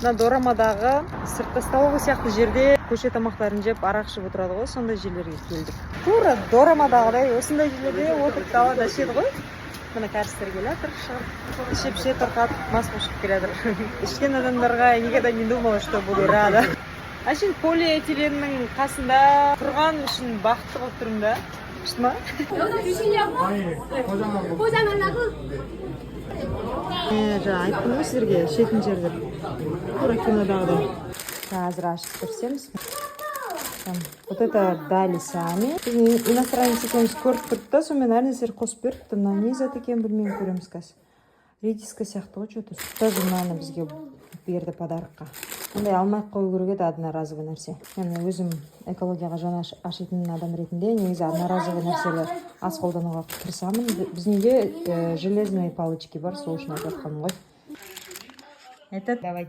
Мына дорамадағы сыртта столовый сияқты жерде көше тамақтарын жеп, арақ ішіп отырады ғой, сондай жерлерге келдік. Тура дорамадағыдай осындай жерлерде отырып, далада ішеді ғой. Міне, кәрістер келе жатыр, шығып ішіп іше тарқатып, мас болып шығып келе жатыр. Ішкен адамдарға я никогда не думала, что буду рада. Әшейін полиэтиленнің қасында тұрған үшін бақытты болып тұрмын да. Күшті ма? 여기서 주시려고? 포장하고. 포장하려고? Жаңа айттым ғой сіздерге, ішетін жер деп. Тура кинодағыдай. Қазір ашып көрсеміз. Там, вот это дали сами. Біздің иностранец екеуміз көріп тұрды да, сонымен әр нәрселер қосып беріпті. Мына не зат екенін білмеймін, көреміз қазір. Редиска сияқты ғой че-то. Тоже мынаны бізге берді подарок қа. Ондай алмай ақ қою керек еді одноразовый нәрсе. Мен өзім экологияға жаны ашитын адам ретінде негізі одноразовый нәрселер аз қолдануға тырысамын. Біздің үйде железные палочки бар, сол үшін айтып жатқаным ғой. Это давайте.